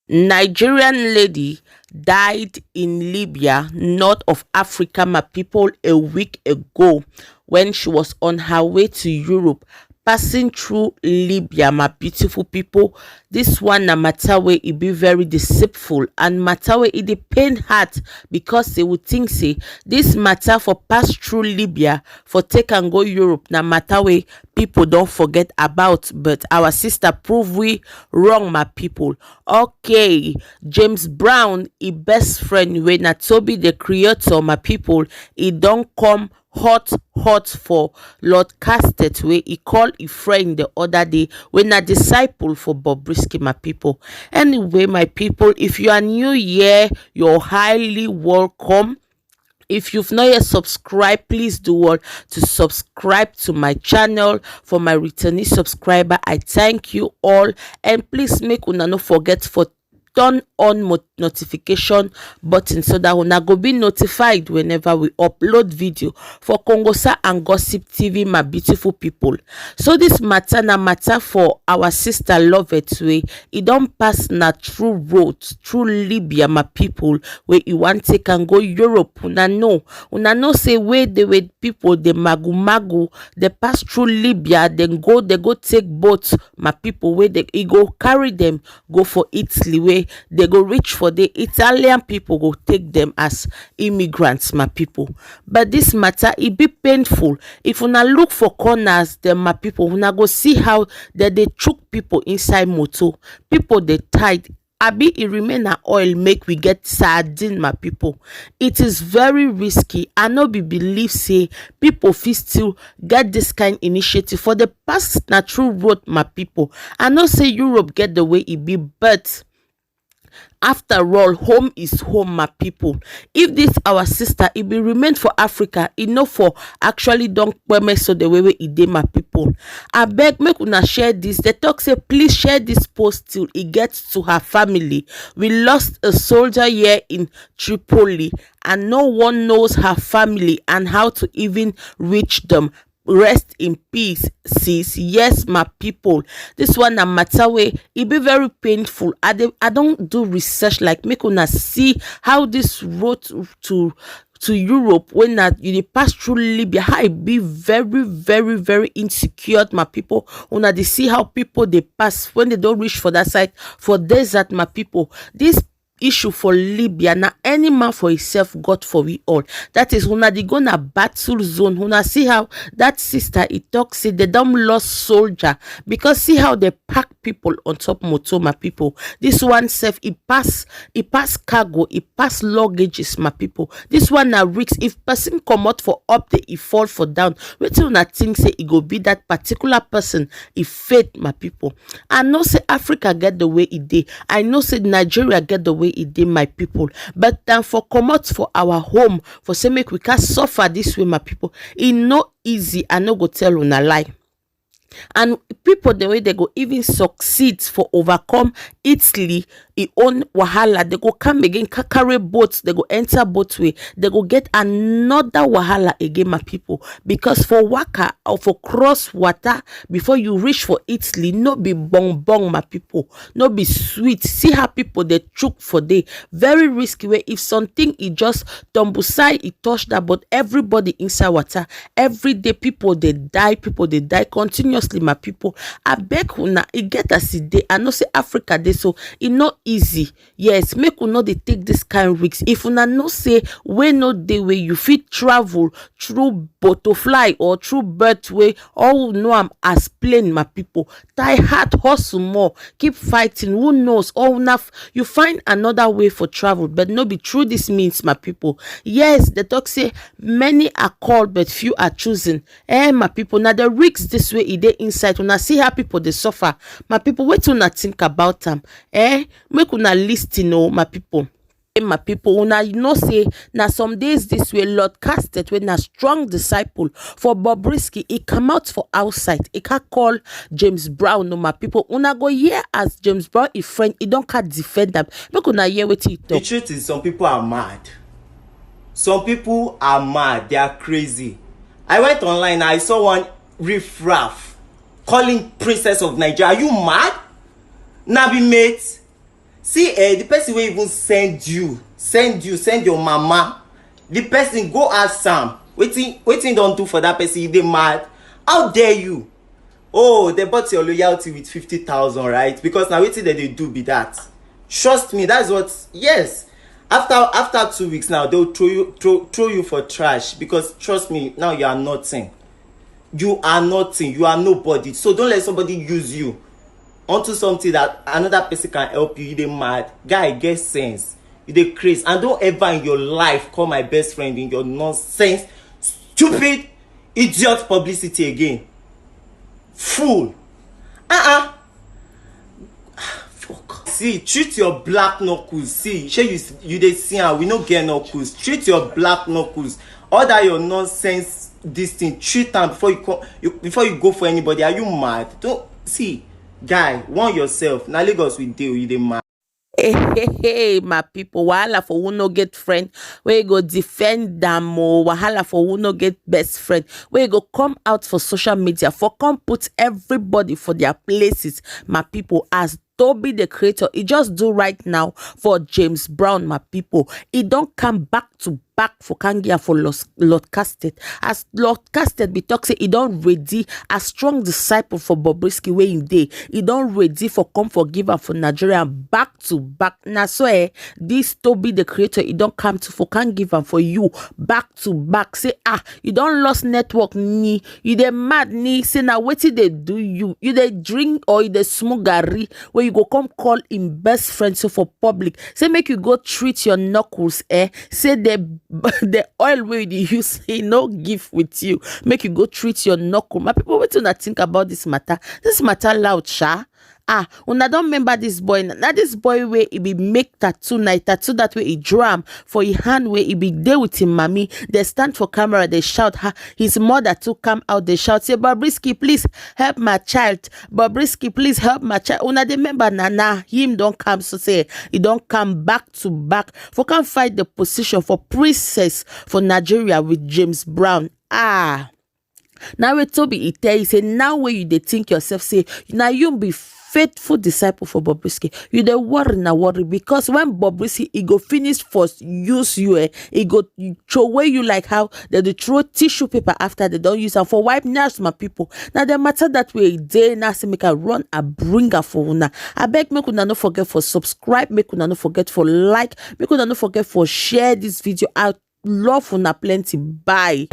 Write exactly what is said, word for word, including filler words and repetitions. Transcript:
Nigerian lady died in Libya, north of Africa, my people, a week ago when she was on her way to Europe, passing through Libya, my beautiful people. This one na matter wey e be very deceitful and matter wey e dey pain heart, because they would think say this matter for pass through Libya for take and go Europe na matter wey people don forget about, but our sister prove we wrong, my people. Okay, James Brown, e best friend wey na Toby the Creator, my people, e don come hot hot for Lord Castet, wey e call e friend the other day, wey na disciple for Bobrisky, my people. Anyway, my people, if you are new here, you're highly welcome. If you've not yet subscribed, please do all to subscribe to my channel. For my returning subscriber, I thank you all, and please make una no forget for turn on mo- notification button, so that una go be notified whenever we upload video for Kongosa and Gossip T V, my beautiful people. So this matter na matter for our sister Lovett, wey e don pass na through road, through Libya, my people, wey e wan take and go Europe. Una know, una know say wey the way people dey magu magu, they pass through Libya, then go, they go take boat, my people, wey they, e go carry them go for Italy, wey they go reach for the Italian people go take them as immigrants, my people. But this matter, e be painful. If una look for corners, then, my people, una go see how they dey chook people inside motor. People dey tied. Abi e remain na oil make we get sardine, my people. It is very risky. I no be believe say people fit still get this kind initiative for the past na through road, my people. I know say Europe get the way e be, but after all, home is home, my people. If this our sister, e be remain for Africa, e no for actually don kpeme so the way wey e dey, my people. I beg make una share this. They talk say please share this post till e get to her family. We lost a soldier here in Tripoli, and no one knows her family and how to even reach them. Rest in peace, sis. Yes, my people. This one na matter wey e be very painful. I dey, I don do research, like, make una see how this road to to Europe, when na you dey pass through Libya, how e be very, very, very insecure, my people. Una dey see how people dey pass when they don reach for that side for desert, my people. This issue for Libya na any man for himself, God for we all. That is, una dey go na battle zone. Una see how that sister e talk say they don lost soldier, because see how they pack people on top motor, my people. This one sef, e pass, e pass cargo, e pass luggages, my people. This one na risk. If person comot for up there, e fall for down, wetin una think say e go be that particular person e fate, my people? I know say Africa get the way e dey. I know say Nigeria get the way e dey, my people. But than for comot for our home, for say make we can suffer this way, my people, e no easy. I no go tell una lie. And people, the way they go even succeed for overcome Italy, e own wahala, they go come again, ca- carry boats, they go enter boat way, they go get another wahala again, my people. Because for waka or for cross water before you reach for Italy, no be bong bong, my people, no be sweet. See how people they chook for day, very risky way. If something e just tumble side, e touch that, but everybody inside water. Every day people they die, people they die continuously, my people. I beg una, e get as e dey. I know say Africa dey, so e no easy. Yes, make una dey take this kind risks. If una know say wey no dey way you fit travel through butterfly or through bird way, all know am as plane, my people. Tie hard, hustle more, keep fighting. Who knows? Or una f- you find another way for travel, but no be through this means, my people. Yes, they talk say many are called, but few are chosen. Eh, my people, now the risks this way e dey inside. Una see how people they suffer, my people. Wait una think about them. Eh, make una listen, oh, my people. Eh, my people, una know say na some days this way, Lord Castet, when na strong disciple for Bobrisky, he come out for outside. He can call James Brown, no, my people. Una go hear as James Brown, his friend, he don't can defend them. Make una hear what he The talk. Truth is, some people are mad. Some people are mad. They are crazy. I went online. I saw one riffraff calling Princess of Nigeria. Are you mad? Nabi mate. See, eh, the person wey even send you, send you, send your mama, the person, go ask am wetin wetin don do for that person. You dey mad? How dare you? Oh, they bought your loyalty with fifty thousand, right? Because na wetin dem dey do be that. Trust me, that's what. Yes, after after two weeks now, they'll throw you throw throw you for trash, because trust me, now you are nothing. You are nothing. You are nobody. So don't let somebody use you onto something that another person can help you. You dey mad? Guy, get sense. You dey craze. And don't ever in your life call my best friend in your nonsense, stupid, idiot publicity again. Fool. Uh-uh. Fuck. See, treat your black knuckles. See, shey you you dey see am? We no get knuckles. Treat your black knuckles. All that your nonsense, this thing, treat am before you come. You, before you go for anybody. Are you mad? Don't see, guy. Warn yourself. Na Lagos we dey. You dey mad? Hey, hey, hey, my people, wahala for who no get friend, where you go defend them, oh, wahala for who no get best friend, where you go come out for social media, for come put everybody for their places, my people, as Toby the creator, he just do right now for James Brown, my people. He don't come back to back for Kangia for Los- Lord Casted. As Lord Casted be talk say he don't ready as strong disciple for Bobrisky wey him dey. He don't ready for come forgive am for Nigeria back to back. Na so eh, this Toby the creator, he don't come to for can't give am for you back to back. Say ah, you don't lost network ni, you dey mad ni. Say na wetin dey do you? You dey drink or you dey smoke garri where you go come call him best friend so for public. Say make you go treat your knuckles eh. Say the the oil wey you dey use e no give with you. Make you go treat your knuckle. My people, wetin una think about this matter? This matter loud sha. Ah, una don remember this boy na? Na this boy wey e be make tattoo na e tattoo that wey e draw am for e hand wey e be dey with him mami. Dey stand for camera dey shout ha. His mother too come out dey shout say, Bobrisky, please help my child. Bobrisky, please help my child. Una dey remember na? Na him don come so say e don come back to back for come fight the position for princess for Nigeria with James Brown. Ah, now wey Toby e tell you say now wey you dey think yourself say na you be faithful disciple for Bobrisky, you dey worry na worry, because when Bobrisky e go finish for use you eh, e go throw away you like how dem dey throw tissue paper after dem don use am for wipe nails, my people. Na the matter that wey e dey now say make I run and bring am for una. Abeg make una no forget for subscribe, make una no forget for like, make una no forget for share this video out. Love una plenty. Bye.